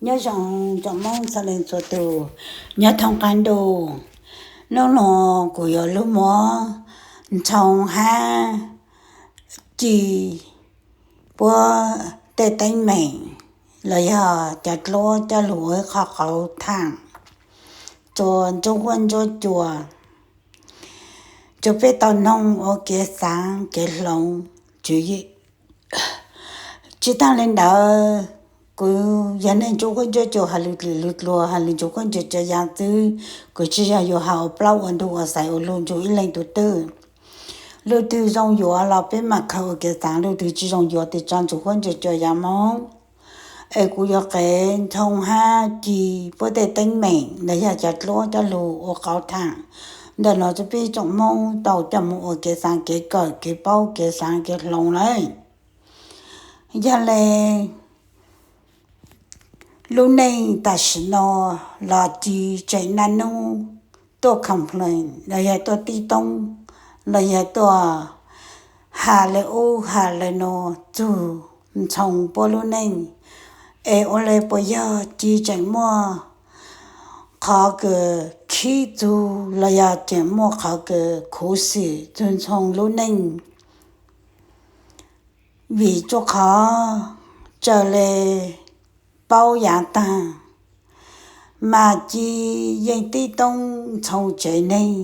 Nyob zoo tsoom Hmoob txhua leej txhua tus nyob thoob qab ntuj. Hnub no kuv yuav lug muab Ntxhoo hab Ci puab tej teeb meem los yog cov dluab coj lug ua ib qho qauv thaam rua Ntsuab Huab Ntsuab Cua, rua peb tau noog ua kev xaav kev hloov. Tsis taag le ntawd, kuv yog neeg Ntsuab Huab Ntsuab Cua has lug dlim lug dluag has lug Ntsuab Huab Ntsuab Cua yaam xwb, kuv tsis yog yuav has ua plaub ua ntug ua xaiv ua lug ntsug ib leeg tug twg. Lug twg zoo yuav los peb maam khaws ua kev xaav, lug twg tsis zoo yuav tes tso Ntsuab Huab Ntsuab Cua yaam moog. Es kuv yuav qev Ntxhoo hab Ci puab tej teeb meem los yog cov dluab coj lug ua qauv thaam ntawm no rua peb tsoom Hmoob tau coj moog ua kev xaav kev kawm kev paub kev xaav kev hloov lawm. Yog le lub neej tam sim no los Ci tseem naj nub tuaj complain los yog tuaj tib toob los yog tuaj has le ub has le no txug Ntxhoo puab lub neej. Es ua le puas yog Ci tseem muaj qhov kws khib txug los yog tseem muaj qhov kws khuv xim txug Ntxhoo lub neej? Vim rua qhov tsaws le paub yaav taag, mas Ci yeej tib toob Ntxhoo tsev neeg,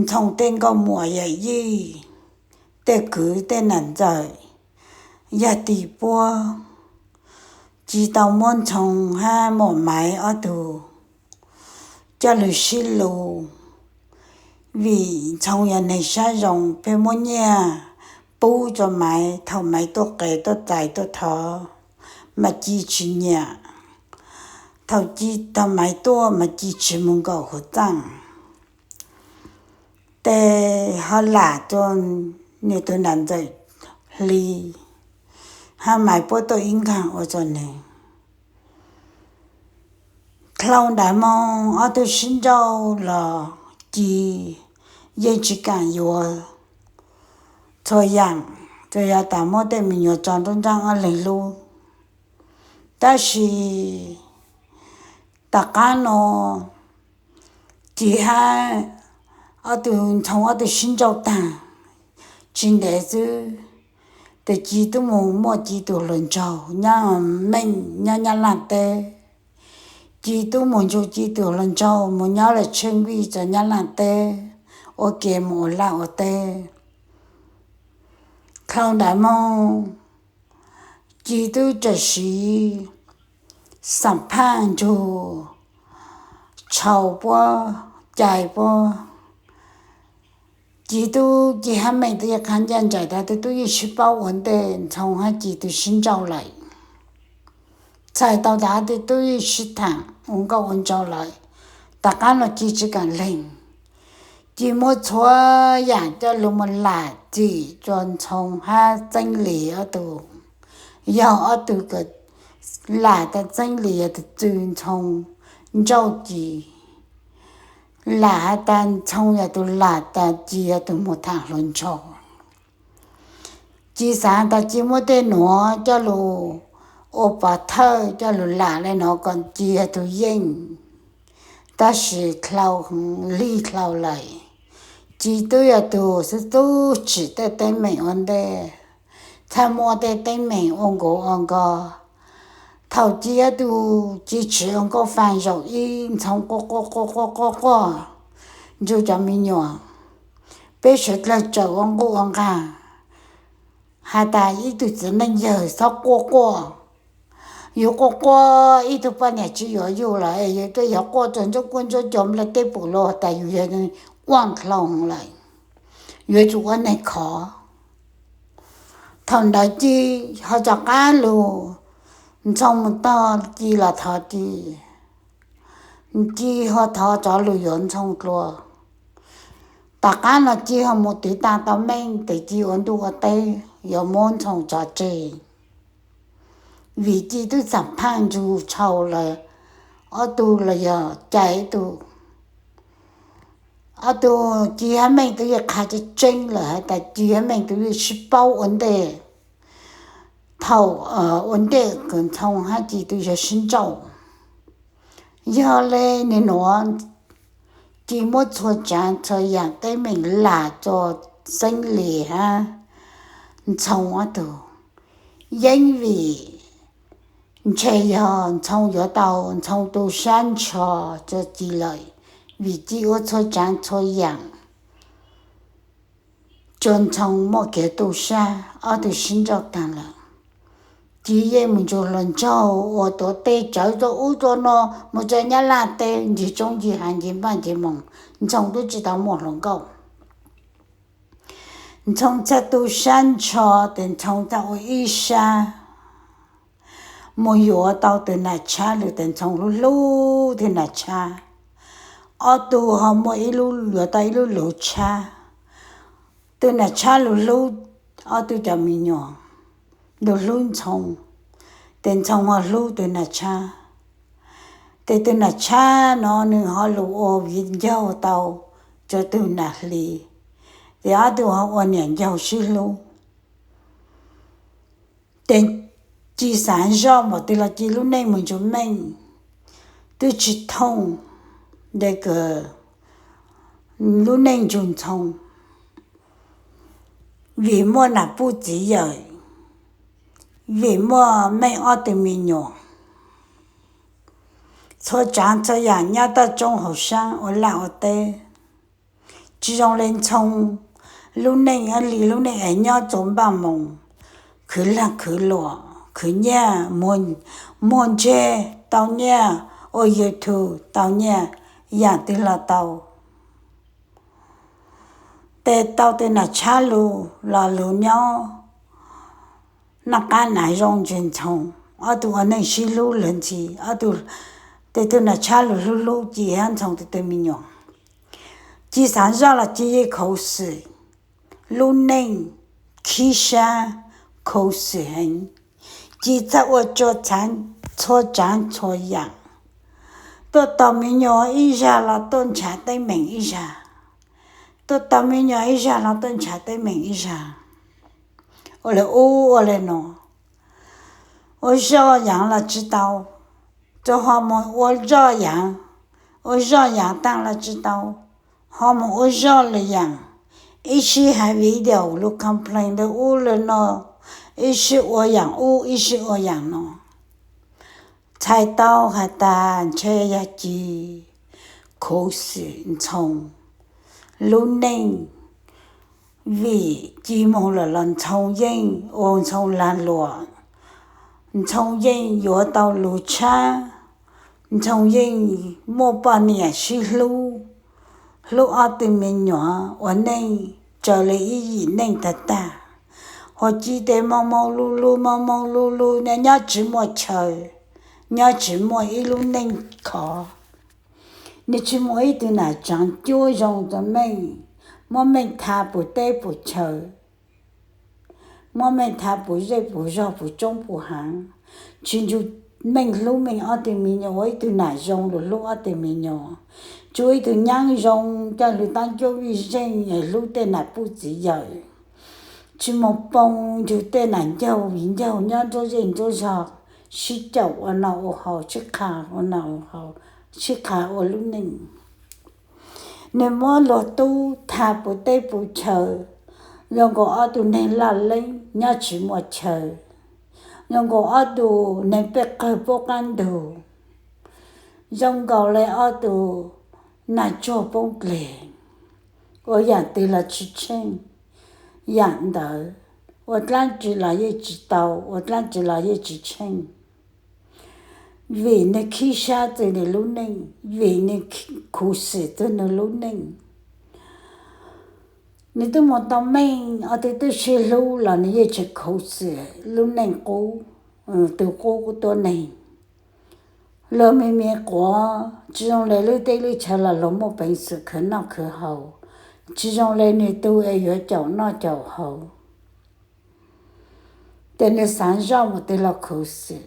Ntxhoo tej nkauj muam yawm yij, tej kwv tej nam ntxawm, yog tim puab, Ci tau muab Ntxhoo hab Muam Maiv ob tug coj lug sib lug. Vim Ntxhoo yog neeg sab zoo, pheej muab nyiaj pub rua Maiv thaum Maiv tuaj qev tuaj txais tuaj thov, mas Ci tsis nyiam. Thaum Ci, thaum Maiv tuaj mas Ci tsis moog nkaum huv txaaj, tes ho lam rua nwg tug nam ntxawm hli, hab Maiv puab tuaj ib nkaag ua rua nwg. Dlhau ntawd moog ob tug sib nrauj los Ci yeej tsis kaam yuav txhua yaam, tsuas yog tas muab tej me nyuam tso nruab nraab ob leeg lub. Tab sis tom qaab no Ci hab ob tug Ntxhoo ob tug sib nrauj taag, tsis ntev xwb, tes Ci tub moog muaj Ci tug hluas nraug nyob Meej nyob Nyab Laaj teb. Ci tub moog nrug Ci tug hluas nraug moog nyob lawm Tsheej Vij rua Nyab Laaj teb, ua ke moog ua laj ua teb. Dlhau ntawd moog Ci tub tawm siv xaam phaaj nrug Tshau puab, Cai puab. Ci tub, Ci hab Meej tub yeej qha ncaj nraim tas tub tub yeej sib paub ua ntej Ntxhoo hab Ci tug sib nrauj lawm. Txhais tau tas tub tub yeej sib thaam ua nkauj ua nraug lawm. Tom qaab no Ci tsis kaam leeg, Ci muab txhua yaam coj lug moog lam txim rua Ntxhoo hab Txeeb Lis ob tug. Yog ob tug kws lam tas Txeeb Lis yog tug txwv Ntxhoo nrauj Ci, lam has tas Ntxhoo yog tug lam tas Ci yog tug moog thaam hluas nraug. Ci xaav tas Ci muab tej nuav coj lug ua pov thawj coj lug lam le nuav kom Ci yog tug yeej. Tab sis dlhau, lig dlhau lawm, Ci tub yog tug xub tub tsim tej teeb meem ua ntej, txhaj muaj tej teeb meem ua nkaus ua nkaus. Thaum Ci ob tug, Ci tsis ua nkauj faa zaum ib, Ntxhoo quaj quaj quaj quaj quaj quaj nrug cov me nyuam. Peb sawv dlawg tsawm ua nquj ua nqaag has tas ib tug txiv neej yawg txhob quaj quaj. Yug quaj quaj ib tug poj niam tsis yuav yug lawm, yug tej yog quaj rua ntsuab kuab ntsuab cua nplaj teb pum lug tas yug yog quaj dlhau lawm, yuav tsum ua neeg khov. Thaum ntawd Ci ho rov qab lug, Ntxhoo mus tog Ci los thov Ci, Ci ho thov rov lug yuav Ntxhoo dlua. Tom qaab no Ci ho mus twv taag tau Meej tes Ci ua ntuj ua teb yuav muab Ntxhoo tso tseg, vim Ci tub xaam phaaj nrug Tshau lawm, ob tug los yog Cai tug. Ob tug Ci hab Meej tub yeej qha tseeb tseeb lawm has tas Ci hab Meej tub yeej sib paub ua ntej. thaum ua ntej kws Ntxhoo hab Ci tub yog sib nrauj, yog le nwg nuav Ci muab txhua tsaav txhua yaam teeb meem lam rua Xeeb Lis hab Ntxhoo ob tug. Yeeb vim ntshe yog Ntxhoo yuav tau Ntxhoo tu sab ntsho rua Ci lawm, vim Ci ua txhua tsaav txhua yaam rua Ntxhoo muaj kev tu sab, ob tug sib nrauj taag lawm. Ci yeej mus nrug hluas nraug uas tuav teg tsawv rua ub rua no, mus rua Nyab Laj teb, ncig tsoob ncig haav ncig npaj ncig moos, Ntxhoo tub tsi tau muaj hluas nkauj. Ntxhoo txhaj tu sab ntsho, tes Ntxhoo txhaj ua ib sab mus yuav tau tug nam tshab lug, tes Ntxhoo hlub hlub tug nam tshab. Ob tug ho muaj ib lub, yuav tau ib lub luv tshab. Tug nam tshab lug hlub ob tug cov me nyuam, lug hlub Ntxhoo, tes Ntxhoo ho hlub tug nam tshab. Tes tug nam tshab no nwg ho lug ua viv ncaug tau rua tug nam hli, tes ob tug ho ua niam ncaug sib hlub. Tes Ci xaav zoj npaum twg los Ci lub neej mus ntsug meej, twb tsi thooj le kws lub neej ntsug Ntxhoo, vim muaj nam puj txiv yawm, vim muaj meej ob tug me nyuam, txhua tsaav txhua yaam nyob toj roob hauv saab ua laj ua teb. Tsi zoo le Ntxhoo lub neej, ib li lub neej es nyob txua npaj moos, khwv laag khwv luam, khwv nyiaj, muag ntseg tau nyiaj, ua YouTube tau nyiaj, yaam twg los tau. Tes tau tug nam tshab lug los lug nyob noj qab hnav zoo ntseg Ntxhoo, ob tug ua neej sib hlub lug ntxhi, ob tug, tes tug nam tshab lug hlub hlub Ci hab Ntxhoo tug tug me nyuam. Ci xaav zoj los Ci yeej khuv xim, lub neej khib sab, khuv xim heev. Ci txhaj ua txhua tsaav txhua yaam, tuaj tos me nyuam ib zag los tuaj nrhav teeb meem ib zag, tuaj tos me nyuam ib zag los tuaj nrhav teeb meem ib zag. Ua le ub ua le no, ua zoj yaav los tsi tau, rua ho moog ua zoj yaav, ua zoj yaav taag los tsi tau, ho moog ua zoj le yaam, ib sij hais video lug complain le ub le no, ib sij ua yaam ub ib sij ua yaam no. Txhais tau has tas ntshe yog Ci khuv xim Ntxhoo lub neej, vim Ci moog lawm los Ntxhoo yeej ua Ntxhoo lag luam, Ntxhoo yeej yuav tau luv tshab, Ntxhoo yeej muaj poj niam sib hlub, hlub ob tug me nyuam ua neej raws le ib yim neej tag tag. Ho Ci tes moog moog lug lug moog moog lug lug, nyob tsi muaj chaw, nyob tsi muaj ib lub neej khov. Nwg tsi muaj ib tug nam tsaav cuab zoo rua meej, muab meej tha pum teb pum chaw, muab meej tha pum zej pum zog pum roob pum haav, tsi nrug meej hlub meej ob tug me nyuam, ua ib tug nam zoo lug hlub ob tug me nyuam, tsi ua ib tug nyaab zoo coj lug taab cuab vij zeej es hlub tej nam puj txiv yawm, tsi moog poo nrug tej nam ncaug viv ncaug nyob nruab zej nruab zog, sib caum ua noj ua haus, sib qha ua noj ua haus, sib qha ua lub neej. Nwg muab luag tub tha pum teb pum chaw, zoo nkaus ob tug neeg laj leeb nyob tsi muaj chaw, zoo nkaus ob tug neeg pej qawg poob qaab ntug, zoo nkaus le ob tug nag tsuag poob dleg, ua yaam twg los tsi tsheej. Yaam ntawd ua dlaab tsi los yeej tsi tau, ua dlaab tsi los yeej tsi tsheej, vim nwg khib sab txug nwg lub neej, vim nwg khuv xim txug nwg lub neej. Nwg tub moog tau meej ob tug tub sib hlub los nwg yeej tsi khuv xim lub neej qub, tug qub tuab neeg. Luag me me quav, tsi zoo le lub teb lub chaw los luag muaj peev xwm khwv noj khwv haus, tsi zoo le nwg tug es yuav caum noj caum haus. Tes nwg xaav zoj mus twg los khuv xim.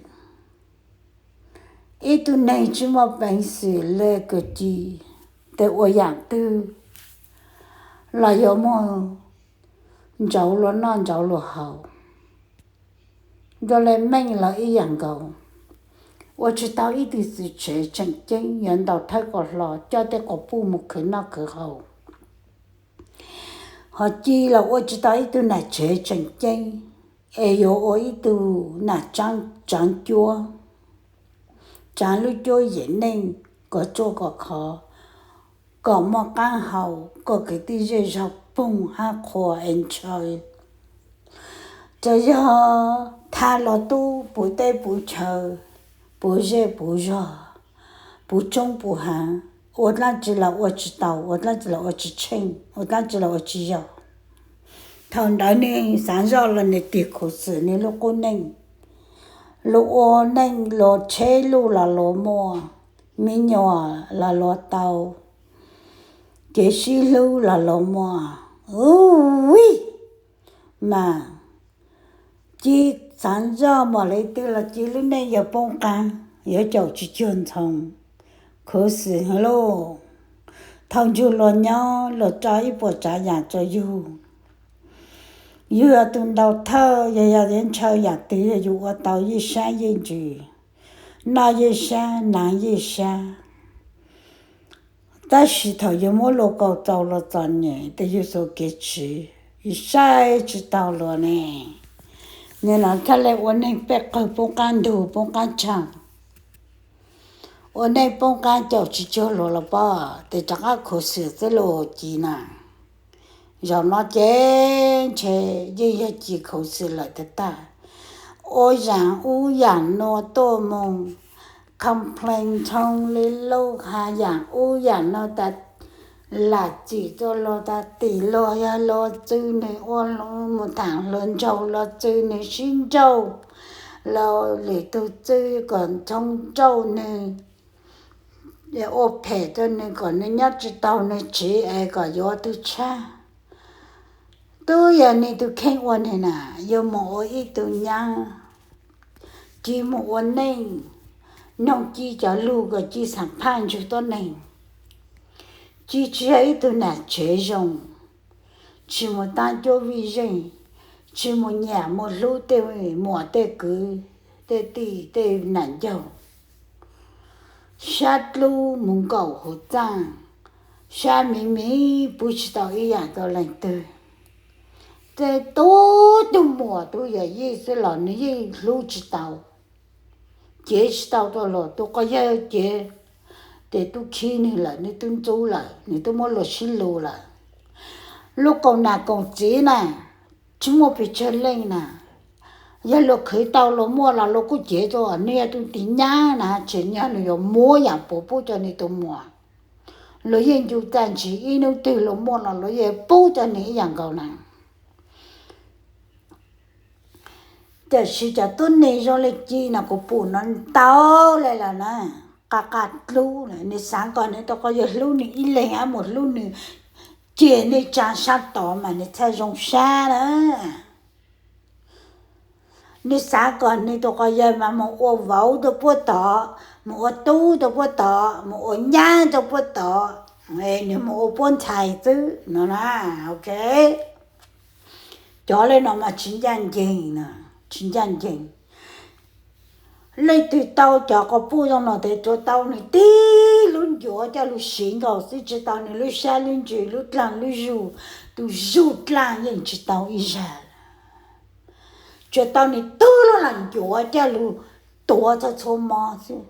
Ib tug neeg tsi muaj peev xwm le kws Ci, tes ua yaam twg los yuav muaj ntsauv luag noj ntsauv luag haus. nco le meej los ib yam nkaus, ua tsis tau ib tug txiv tsev tseem ceeb yuav ntaus thawj kom hlo coj tej quas puj mus khwv noj khwv haus, ho Ci los ua tsis tau ib tug nam tsev tseem ceeb, es yuav ua ib tug nam tsaav cuab, tsaav lub cuab yim neej kom tsuaj kom khov, kom muaj qaab hau, kom kwv tij zej zog poog hab qhua es ntshaw. Tsuas yog thaj los tub puv teb puv chaw, puv zej puv zog, puv tshoob puv haav, ua dlaab tsi los ua tsis tau, ua dlaab tsi los ua tsis tsheej, ua dlaab tsi los ua tsis yog. Thaum ntawd nwg xaav zoj los nwg tig khuv xim nwg lub qub neej, luag ua neej luag tsheb luj los luag muaj, me nyuam los luag tau, kev sib hlub los luag muaj. Ub, mas Ci xaav zoj npaum le twg los Ci lub neej yuav poob qaab, yuav caum tsis cuag Ntxhoo. Khuv xim heev lauj. Thaum ntsug luag nyob luag tso ib puas tsav yam rua yug. Yug yog tug ntaus thawj, yog yog yuav ntshaw yam twg yog yug ua tau yeej sab yeej ntsws, noj yeej sab, naav yeej sab. Tab sis thaum yug muab luag kaus txaus luag txom nyem tes yug xuas kev tsiv, yug saib tsis taus luag ne. Nim no txhaj le ua neej peb qawg poob qaab ntug poob qaab tshaaj, ua neej poob qaab caum tsis cuag luag los pob, tes rov qab khuv xim xwb lauj Ci na. Zaum no ces ntshe yeej yog Ci khuv xim lawm tag tag. Ua yaam ub yaam nuav tuaj moog complain Ntxhoo le lauj, has yaam ub yaam nuav tas, lam txim rua luag tas tim luag yog luag txwv nwg ua, moog thaam hluas nraug luag txwv nwg sib nrauj, los lwm tug txwv kom Ntxhoo nrauj nwg, ua phem rua nwg kom nwg nyob tsis taus nwg tsev es kom yuav tug tshab. Tub yog nwg tug kheej ua nwg na, yuav moog ua ib tug nyaab, Ci moog ua neej, noog Ci cov lug kom Ci xam phaj ntsug tuab neeg. Ci tsis yog ib tug nam tsev zoo, tsis moog taab cuab vij zeej, tsis moog nyam moog hlub tej muam tej kwv, tej tij tej nam ncaug. Sab dlub moog nkaum huv txaaj, sab miv miv pub tsis tau ib yaam rua leej twg. Tej tub tug muam tug yawm yij xwb los nwg yeej hlub tsis tau, cev tsis tau rua luag. Tug quas yawg cev tes tub khib nwg lawm, nwg tub ntxub lawm, nwg tub muab luag sib lug lawm. Lub koom nam koom txiv na, tsis muaj pes tsawg leej na. Yog luag khwv tau luag muaj los luag kuj cev rua. Nwg yog tug tig nyaab na, tseem yog nwg yuav muab yaam puas pub rua nwg tug muam, luag yeej ncu txaj ntshis. Ib nub twg luag muaj los luag yeej pub rua nwg ib yaam nkaus na. Tiam sis cov tuab neeg zoo le Ci no kuv pum no ntau le lawm na, qab qab dlub lawm. Nwg xaav kom nwg tug quas yawg hlub nwg ib leeg, ab, moog hlub nwg, ces nwg tsaa sab tod mas nwg txhaj zoo sab na. Nwg xaav kom nwg tug quas yawg mas moog ua vauv rua puab tod, moog ua tub rua puab tod, moog ua nyaab rua puab tod, nwg moog ua puab ntxhais xwb no na. Ok, cov le no mas tsis ncaj nceeg, tsis ncaj nceeg. Leej twg tau cov quas puj zoo no tes tsuav tau nwg tib lub ncuav coj lug siv nkaus xwb, tsis tau nwg lub sab lub ntsws, lub dlaag lub zug, tus zug dlaag yeej tsis tau ib zag. Tsuav tau nwg tub lub lam ncuav coj lug tuav txhua txhua mo xwb.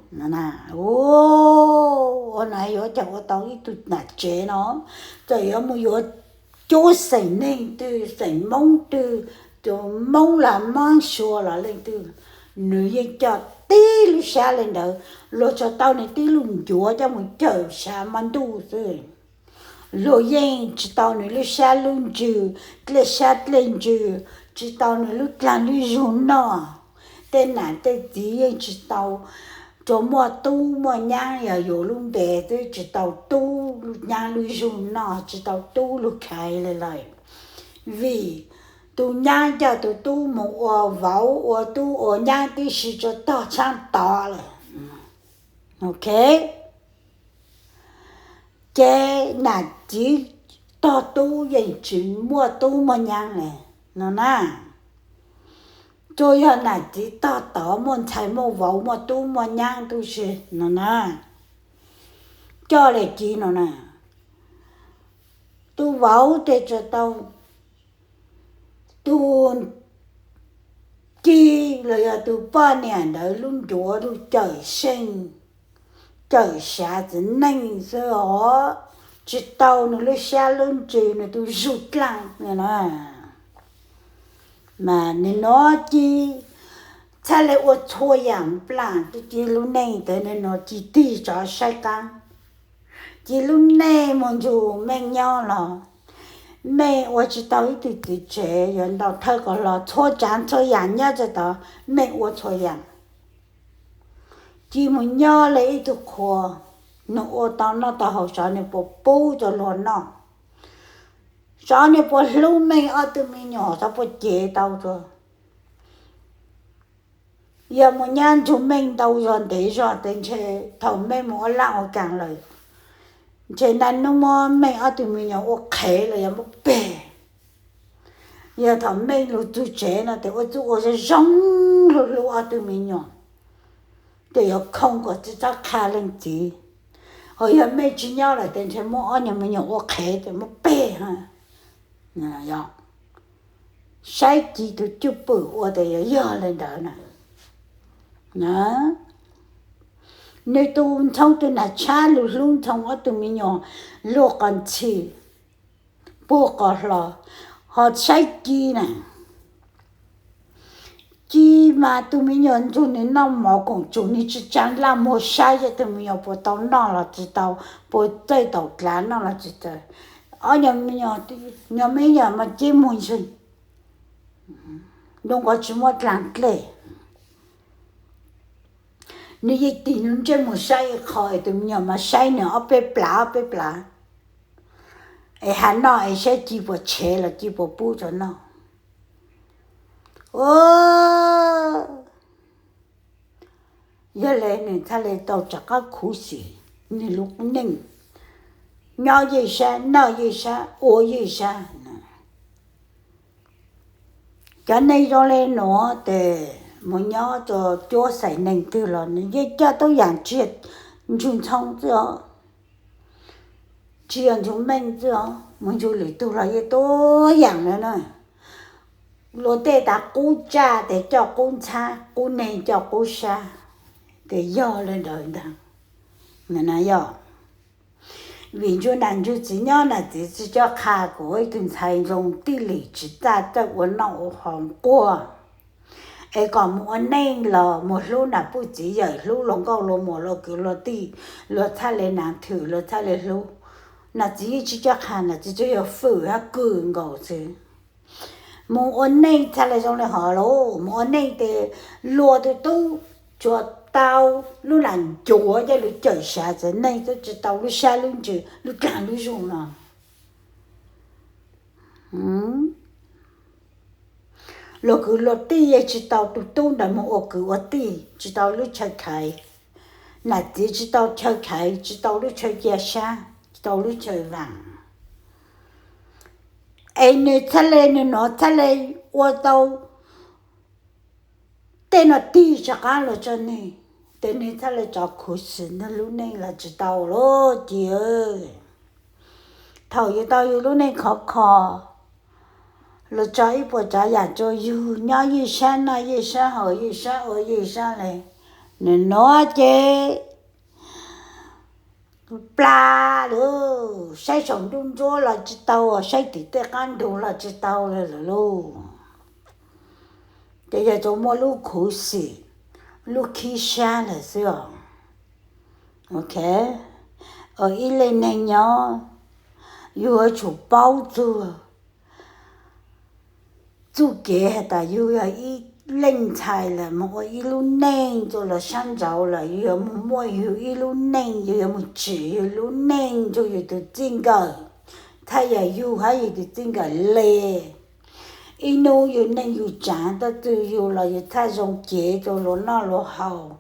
Ua no yuav coj ua tau ib tug nam tsev no, txawm yuav mus yuav cuab xeem neeg twg, xeem Moob twg, tus Moob los Maab Sua los leej twg, nwg yeej coj tib lub sab le ntawd, luag tsuav tau nwg tib lub ncuav coj mus cawm sab mab ntuj xwb. Luag yeej tsis tau nwg lub sab lub ntsws, dlej sab dlej ntsws, tsis tau nwg lub dlaag lub zug noj. Tej nam tej txiv yeej tsis tau, tsuav muaj tub muaj nyaab yog yus lub npe xwb, tsis tau tub lub nyaab lub zug noj, tsis tau tub lug khaiv le lawm. Vim tus nyaab coj tus tub moog ua vauv ua tub ua nyaab tib si tsuav tog tshaab tod lawm. Ok, ces nam txiv tog tub yeej tsis muaj tub muaj nyaab le no na. Tsuas yog nam txiv tog tod muaj ntxhais muaj vauv muaj tub muaj nyab tub si no na, coj li ci no na. Tus vauv tes tsuas tau tus ci los yog tus poj niam ntawd lub ncuav lub cawm seej cawm sav txiv neej xwb os, tsis tau nws lub siab lub ntsws nws tus zug dlaaj no na. Mas nws nuav ci txhaj le ua txhua yaam nplaaj tug ci lub neej tes nws nuav ci tig tsov saib qaab. Ci lub neej moog nrug Meej nyob los Meej ua tsis tau ib tug txiv tsev, yuav ntaus thawj qos hlo txhua tsaav txhua yaam nyob txug tod Meej ua txhua yaam. Ci moog nyob le ib tug qhua, nws ua tau noj tau haus, xyov nws puas pub rua luag noj, xyov nws puas hlub Meej ob tug me nyuam, xyov puas cev tau rua. Yog moog nyob nrug Meej ntau zog ntev zog tes ntshe thaum Meej moog ua laaj ua kaam lawm, ntshe naj nub muab Meej ob tug me nyuam ua qhev los yog muab peg. Yog thaum Meej lug txug tsev no tes ua txuj ua zoo zoo hlub hlub ob tug me nyuam, tes yuav khooj kom tsi txhob qha leej txiv. Ho yog Meej tsi nyob lawm tes ntshe muab ob nyuag me nyuam ua qhev tes muab peg. Saib ci tug cwj pwm ua tes yuav yog le ntawd na. Nws tus Ntxhoo tug nam tshab lug hlub Ntxhoo ob tug me nyuam luaj qos ntxhi puag qos hlo, ho saib ci na, ci mas tug me nyuam nrug nws noj mov koom tsum, nws tsi tsaa laj muag saib zej tug me nyuam puas tau noj los tsis tau, puas txawj taum dlav noj los tsis txawj. Ob nyuag me nyuam mas ceb muag ntseeg, zoo nkaus tsis muaj dlaag dlej. Nws yeej tig nws ntsej muag saib ib qho es tug me nyuam mas saib nws ob peb plav ob peb plav, es has noj es saib ci puas tshev los ci puas pub rua noj. Yog le nws txhaj le tau rov qab khuv xim nws lub neej, nyob yeej sab, noj yeej sab, ua yeej sab. Cov neeg zoo le nuav tes mus nyob rua cuab xais neeg twg los nws yeej coj tuab yaam tsi yog nrug Ntxhoo xwb os, tsi yog nrug Meej xwb os, mus nrug lwm tug los yeej tuab yaam le na. Luag tej tas qub tsaj tes coj qub ntxhab, qub neeg coj qub sab, tes yog le ntawd ntag. Yog vim nrug nam nrug txiv nyob nam txiv tsi coj qha kuas ib tug ntxhais zoo tij lim tsis txaj txawj ua noj ua haus nquag, es kom mus ua neej los mus hlub nam puj txiv yawm, hlub luag nkauj luag muam luag kwv luag tij, luag txhaj le naav thwm luag txhaj le hlub. Nam txiv yeej tsi coj qha, nam txiv tsuas yog fwm hab kws nkaus xwb. Mus ua neej txhaj le zoo le hov lauj, mus ua neej tes luag tug tub tsuas tau lub nam ncuav coj lug cawm sav txiv neej xwb, tsi tau lub sab lub ntsws lub dlaag lub zug no. Luag kwv luag tij yeej tsi tau tug tub ntawd moog ua kwv ua tij, tsi tau lub chaw khaiv. Nam txiv tsi tau chaw khaiv, tsi tau lub chaw cia sab, tsi tau lub chaw vaam. Es nws txhaj le, nws nuav txhaj le ua tau tej no tig rov qab los rua nwg, tes nwg txhaj le rov khuv xim nwg lub neej los tsis tau lauj ci. Thaum yug tau yug lub neej khov kho, luag tso ib puas tsav yam rua yug, nyob yeej sab noj yeej sab haus yeej sab ua yeej sab le, nws nuav ces plas lawm, saib saum nruab ntsuab los tsis tau, saib tim tej qab ntug los tsis tau le lawm lauj. Ces yog tsuas muaj lub khuv xim, lub khib sab lawm xwb os. Ok, ib leej neeg nyob, yug yuav tsum paub txug txuj kev has tas yug yog ib leej ntxhais lawm moog ua ib lub neej rua luag sab nraud lawm, yug yuav moog muaj yug ib lub neej, yug yuav moog tsim yug lub neej nrug yug tug txij nkawm, txhaj yog yug hab yug tug txij nkawm le. Ib nub yug neej yug tsaav tuaj txug yug los yug txhaj zoo cev rua luag noj luag haus.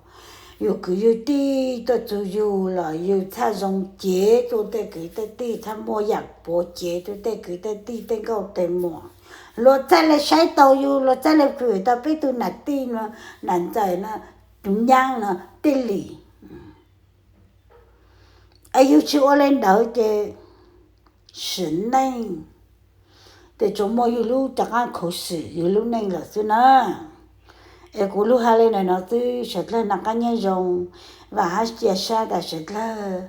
Yug kwv yug tij tuaj txug yug los yug txhaj zoo cev rua tej kwv tej tij, txhaj muaj yaam puav cev rua tej kwv tej tij tej nkauj tej muam. Luag txhaj le saib tau yus, luag txhaj le fwm tau peb tug nam tij no, nam ntxawm no, tus nyaab no, tej li. Es yus tsis ua le ntawd ces sim neej, ces tsuas muaj yus lub rov qaab khuv xim yus lub neej lawm xwb na. Es kuv lug has le ntawm no xwb, sawv dlawg noj qaab nyob zoo, vaam hab cia sab tas sawv dlawg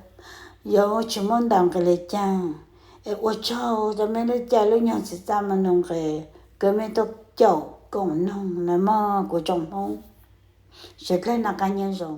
yuav tsis muab ntaus nqi le caag. Es ua tsaug rua meb lub caij lub nyoog txhim txaj muaj nuj nqes, kws meb tuaj caum koom noog na mog kuv tsoom Hmoob. Sawv dlawg noj qaab nyob zoo.